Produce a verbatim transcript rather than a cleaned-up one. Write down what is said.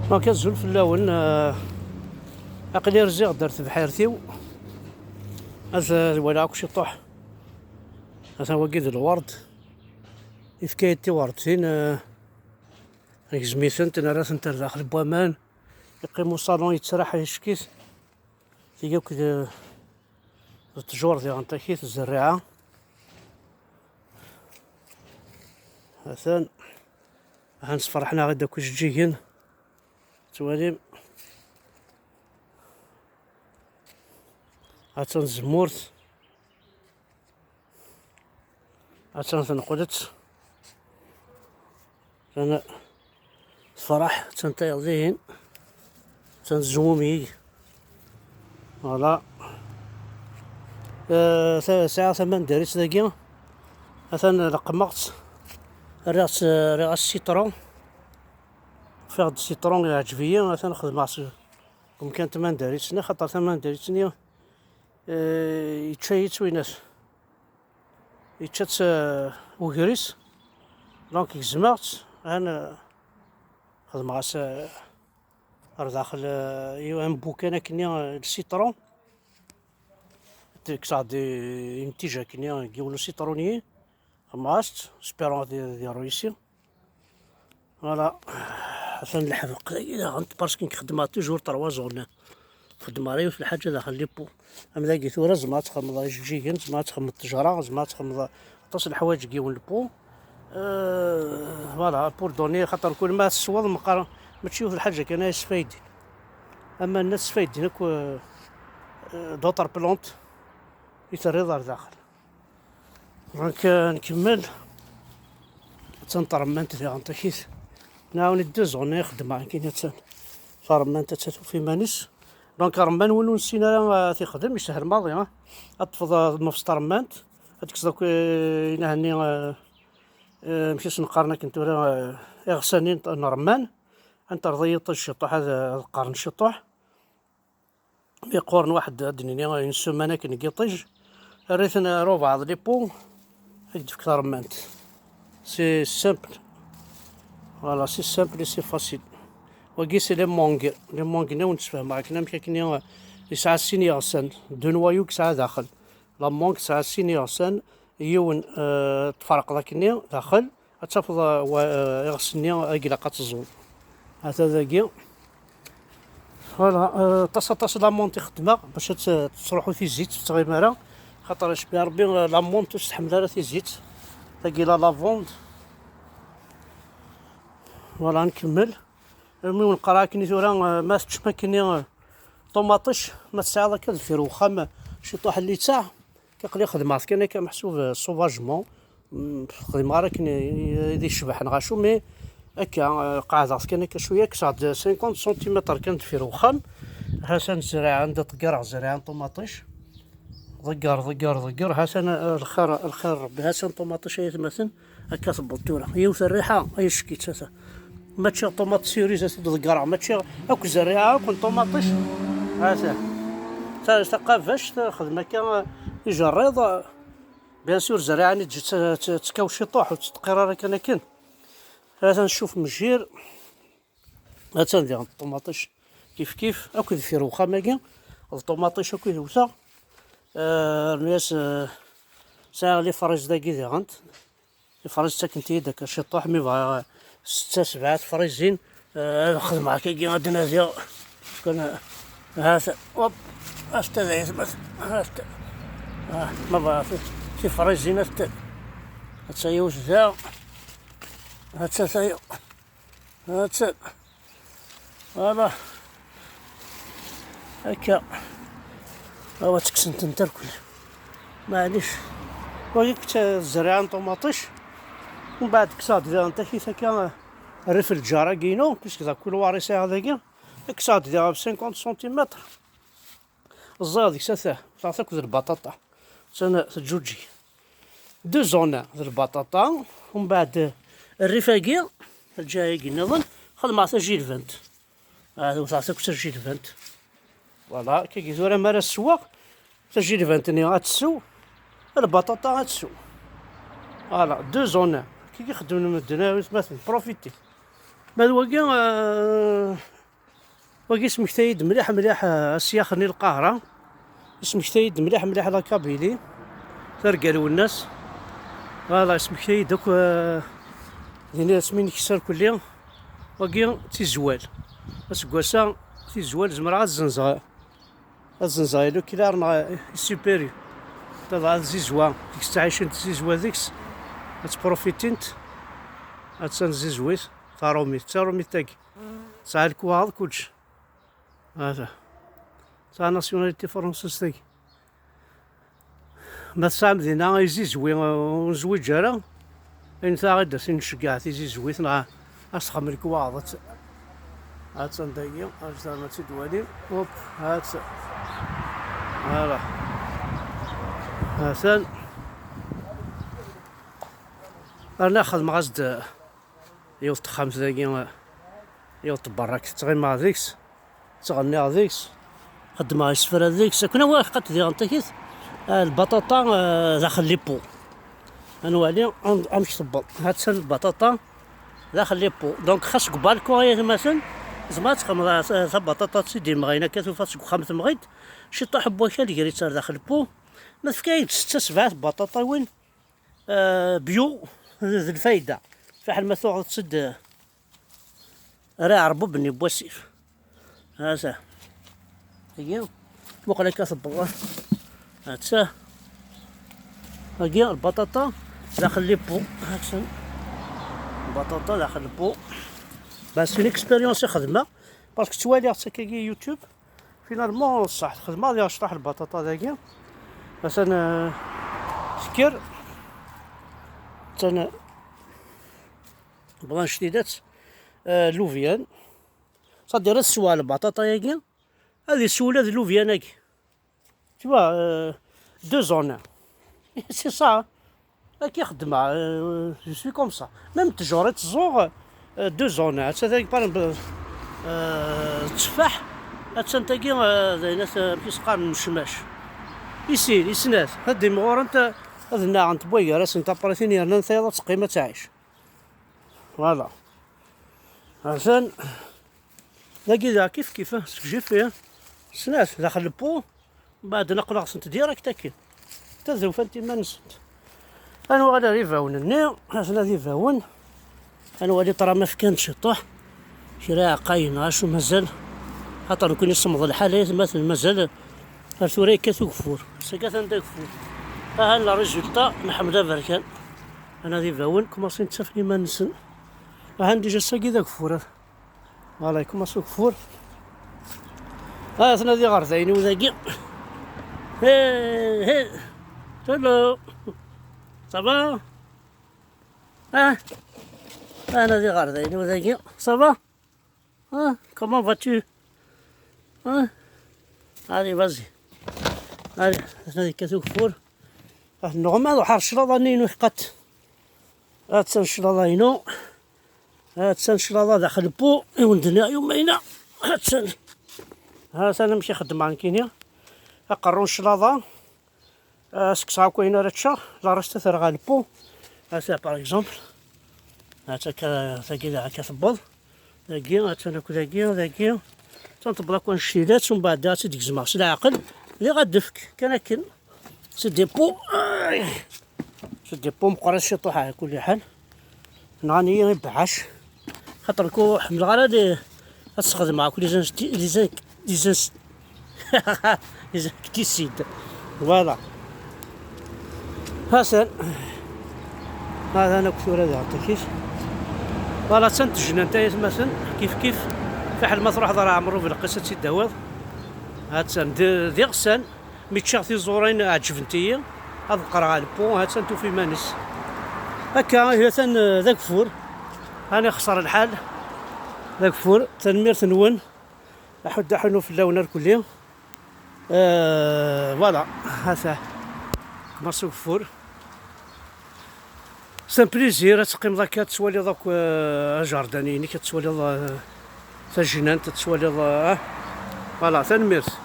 Donc, azul fell-awen. Eh, aql-i rziɣ-d ar tebḥirt-iw. Ad, ad walaɣ akk ciṭuḥ. Atan wagi d lwerd. Ifka-yi-d tiwerḍtin, eh, gzem-itent, nerra-tent ar daxel n waman. Yeqqim usalun yettraḥ, yeckit. Tigi akk d, d ttjur diɣen takit, zzerriɛa. Atan, han sferḥen-aɣ-id akk ijeǧǧigen. Tettwalim? Atan tzemmurt. Atan tenqel-itt. Atan tefreḥ, atan tayeḍ dihin. Atan tzewwem-iyi. Voilà. Eh, ta-, sɛiɣ tamandarit dagi. Atan leqqmeɣ-tt. Rriɣ-tt, rriɣ-as citron. Ufiɣ-d citron yeɛǧeb-iyi, atan xedmeɣ s-, umkan tamandarit-nni, xaṭer tamandarit-nni, eh, yečča-yi-tt winat. Yečča-tt, eh, wegris. Donc, gezmeɣ-tt, han, eh, xedmeɣ-as, eh, ar daxel, eh, yiw-, ambukan akkenni, eh, n citron. Kkseɣ-d, eh, imtij akkenni, eh, n yiwen usitruni. Xedmeɣ-as-tt, espérant ad, ad iṛuy ici. Voilà. Atan leḥbeq dagi daɣen, parce que nekk xeddmeɣ toujours trois journées. Xeddmeɣ ara yiwet lḥaǧa daxel les pots. Am dagi tura, zemreɣ ad txedmeḍ ijeǧǧigen, zemreɣ ad txedmeḍ ṭṭejra, zemreɣ ad txedmeḍ aṭas n leḥwayeǧ deg yiwen le pot. Euh, voilà, pour donner, xaṭer kul ma tesweḍ, meqqar mačči yiwet lḥaǧa kan ay sfaydin. Ama nna sfaydin akk, euh, euh, d'autres plantes i terriḍ ar daxel. Donc, euh, nkemmel. Attan tremmant diɣen takit. Nɛawen-d deux journées i xeddmeɣ akkin, attan. Taremmant attan tufa iman-is. Donc, rrman win ur nessin ara, euh, ad t-ixdem, yeshel maḍi, ah. Ad tefeḍ, euh, ma f tremmant, ad tekkseḍ akk, euh, inahenni, euh, euh, amek i sen-qqaren akken tura, euh, iɣsan-nni n, n rrman. Ad n-terreḍ i yiṭij ciṭuḥ, ad, ad qqaren ciṭuḥ. Mi qquren waḥed, ad d-nini, une semaine akken n yiṭij, err-iten ar ubeɛḍ les pots, ad k-d-tefk taremmant. C'est simple. Voilà, c'est simple et c'est facile. Wagi, c'est les mangues. Les mangues-nni ur nettsefham akken amek akkenni, euh, yesɛa sin yeɣsan. Deux noyaux yesɛa daxel. La mangue tesɛa sin yeɣsan, yiwen, euh, tferqeḍ akkenni daxel, ad tafeḍ, euh, wa-, euh, iɣes-nni ay ilaq ad teẓẓuḍ. Ata dagi. Voilà, euh, aṭas, aṭas la menthe i xeddmeɣ bac ad tt-, tettruḥu tizit, ur tettɣimi ara. Xaṭer icebbi Rebbi, euh, la menthe ur tettḥemmel ara tizit. Tagi la lavande. Voilà, nkemmel. Imi wen-qqareɣ akkenni tura, euh, ma teččem akkenni, euh, ṭumaṭic, ma tesɛiḍ akka deffir uxxam, euh, ciṭuḥ n littseɛ, aql-i xedmeɣ-t kan akka meḥsub, euh, sauvagement. Mm, xedmeɣ ara akken i, i, i d-icebḥen ɣacu, mais akka, euh, qeɛdeɣ-t kan akka cwiya, kkseɣ-d cinquante centimètres kan deffir uxxam. Ha-t-an zzriɛa, anda ṭeggareɣ zzriɛa n ṭumaṭic. Ḍegger, ḍegger, ḍegger. Ha-t-an, euh, lxir, lxir n Rebbi. Ha-t-an ṭumaṭic ay atmaten. Akka tewweḍ tura. Yiwet rriḥa, ay ccek-itt, ata. Ma ččiɣ ṭumaṭ cerise, ad t-id-ḍeggreɣ. Ma ččiɣ akk zerriɛa, akk n ṭumaṭic. Ata. Ta-, taqabact, xdem akka, ijerriḍ. Bien sûr, zerriɛa-nni teǧǧa tt-, tt-, tettkaw ciṭuḥ, ur tettqir ara kan akken. Ata ncuff mejjir. Attan diɣen ṭumaṭic kif kif, akk deffir uxxam-agi, d ṭumaṭic akk i d-wteɣ. Eh, rnu-yas, eh, sɛiɣ les fraises dagi diɣen. Les fraises ttakent-iyi-d akka ciṭuḥ, mi bɣiɣ, eh, setta, sebɛa tefrizin, eh, ad xedmeɣ akkagi, ad nadiɣ. Kan, eh, ha-t, hop, ha-t-a d ayetma-t, ha-t-a. Ah, ma bɣiɣ ti-, tifrizin, ha-t-a. Ha-tt-a yiwet da, ha-tt-a tayeḍ. Ha-tt-a. Voilà. Akka. Awa, ttekksen-tent irkel. Maɛlic. Wagi kečč tzerriɛa n ṭumaṭic. Mbeɛd kkseɣ-d diɣen takit akka, rrif lǧar-agi-inu, puisque d akulwar i sɛiɣ dagi. Kkseɣ-d diɣen cinquante centimètres. Ẓẓiɣ deg-s ata, taɣt akked lbaṭaṭa. Attan teǧǧuǧǧeg. Deux zones d lbaṭaṭa, umbeɛd rrif-agi, lǧiha-agi nniḍen, xedmeɣ tajilbant. Ah, wteɣ akk tajilbant. Voilà, akkagi tura mi ara ssewweɣ, tajilbant-nni ad tessew, lbaṭaṭa ad tessew. Voilà, deux zones. Akkagi xeddmen medden, ay atmaten, profitez. Ma d wagi, euh, Wagi ismektay-d mliḥ mliḥ, eh, asyax-nni Lqahra. Ismektay-d mliḥ mliḥ la Kabylie. Targa Lwennas. Voilà, ismektay-d akk, eh, din asmi neksa irkelli. Wagi d tizwal. Aseggas-a tizwal zemreɣ ad zenzeɣ, ad zenzeɣ i Leclerc neɣ i Super U. Tabɣa ad zizwa deg-s ttɛicent tzizwa deg-s, ad ttprofitint. Attan tzizwit tarumit, d tarumit tagi. Tesɛa lekwaɣeḍ kullec. Hata. Tesɛa nationalité française tagi. Ma tesɛam dinna izizwi, ur nezwiǧ ara, ayen taɣ i d-asin nceggeɛ tizizwit neɣ ad s-texdem lekwaɣeḍ. Attan dagi, ad tt-walim. Hop, hata. Voilà. Hatan. Rniɣ xedmeɣ-as-d yiwet texxamt dagi, yiwet tberrakt, ttɣimeɣ deg-s, ttɣenniɣ deg-s, xeddmeɣ isefra deg-s. Akken awi aqat diɣen takit, eh, lbaṭaṭa, eh, daxel lipu. Ad nwali am-, amek tewweḍ. Ha-tt-an lbaṭaṭa daxel lipu. Donc, xas deg balku ay atmaten, tzemreḍ ad txedmeḍ, eh, tabaṭaṭa d tid imɣin, akka tufa-tt deg uxxam temɣi-d, ciṭuḥ n wakal ger-itt ar daxel lipu. Ma tefka-yi-d setta sebɛa tbaṭaṭiwin, eh, bio, d, d lfayda. Fiḥel ma tuɣeḍ-tt-id, eh, ara iɛerbuben n wasif. Hata. Agi. Muqel akka tebbeḍ. Hata. Agi, lbaṭaṭa daxel lipu. Hata. Lbaṭaṭa daxel lipu. Bah, c'est une expérience i xedmeɣ. Parce que ttwaliɣ-tt akkagi YouTube. Finalement, ṣṣeḥ, xedmeɣ diɣ cṭaḥ lbaṭaṭa dagi. Atan, eh, tekker. Atan, eh, blanche tidet. Eh, lubyan. C'est-à-dire, ad sweɣ lbaṭaṭa-yagi, ad iswew ula d lubyan-agi. Tu vois, euh, deux en un. C'est ça, hein. Akka i xeddmeɣ, euh, je suis comme ça. Même ttjur i tteẓẓuɣ, euh, deux en un. Atta tagi, par exemple, euh, tteffaḥ, attan tagi, euh, d ayen at-, amek i s-qqaren, mecmac. Isin, i snat, ad d-imɣurent, ad nnaɣent wway gar-asent apritin, yerna tayeḍ ad teqqim ad tɛic. Voilà. Atan, dagi daɣ kif kif, ah, seg jifi, ah. Snat, daxel lpu, mbeɛd naqleɣ-tent direct akin. Tad ufant iman-nsent. Ad nuɣal ar ibawen-nni, aten ad ibawen. Ad nwali ṭṭrama fkan-d ciṭuḥ. Kra iɛeqqayen, ɣas ur mazal. Xaṭer nekkni semmeḍ lḥal, ay atmaten, mazal. Ar tura yekkat ugeffur. Sagi atan d ageffur. Aha la résultat, nḥemmel aberkan. Ana d ibawen, kumaṣin ttafen iman-nsen. Ahan déjà sagi d ageffur. Voilà, ikumaṣ ugeffur. Ah, atna d iɣerdayen-iw dagi. Hey, hey. Hello. Ça va? Ah. Ana d iɣerdayen-iw dagi. Ça va? Ah, comment vas-tu? Ah. Allez, vas-y. Allez, atna d ikkat ugeffur. Ah, nɣem ad uḥar cclaḍa-nni-inu iḥqat. Attan cclaḍa-inu. Attan cclaḍa daxel lpu, i wen-d-nniɣ yumayna. Attan. Attan amek i xeddmeɣ nekkini. Aqerru n cclaḍa. Ah, seg sɛa akk ayen ara ččeɣ, la reste terɣa lpu. Ata, par exemple. Ata ka-, tagi daɣ akka tewweḍ. Dagi, attan akk dagi, dagi. Attan tewweḍ akk annect-ilat, umbeɛd ad tt-id-gezmeɣ s leɛqel. Diɣ ad d-efk, kan akken. C'est des pots. C'est des pots meqqrit ciṭuḥ, ɛla kulli ḥal. Nɣan-iyi ibeɛɛac. Xaṭer ku ḥemmleɣ ara li-, ad sxedmeɣ akk les insti-, les in-, les ins-, les insecticides. Voilà. Hasan. Hada akk tura daɣ takit. Voilà, attan tejnant ay atmaten, kif kif. Fiḥel ma truḥeḍ ar Ɛemru Belqis ad tt-id-tawiḍ. Attan d, d iɣsan. Mi ččiɣ tiẓurin ɛeǧbent-iyi, ad qqreɣ ɣer lpu, ha-tt-an tufa iman-is. Akka, ihi atan, eh, d ageffur. Ani xṣer lḥal. D ageffur, tanemmirt-nwen. Aḥuddu aḥunnu fell-awen irkelli. Eh, voilà, ha-t-a. Kmaṣ ugeffur. C'est un plaisir ad teqqimeḍ akka, ad twaliḍ akk, eh, ajardin-inek, ad twaliḍ, eh, tajnant, ad twaliḍ, eh, voilà, tanemmirt.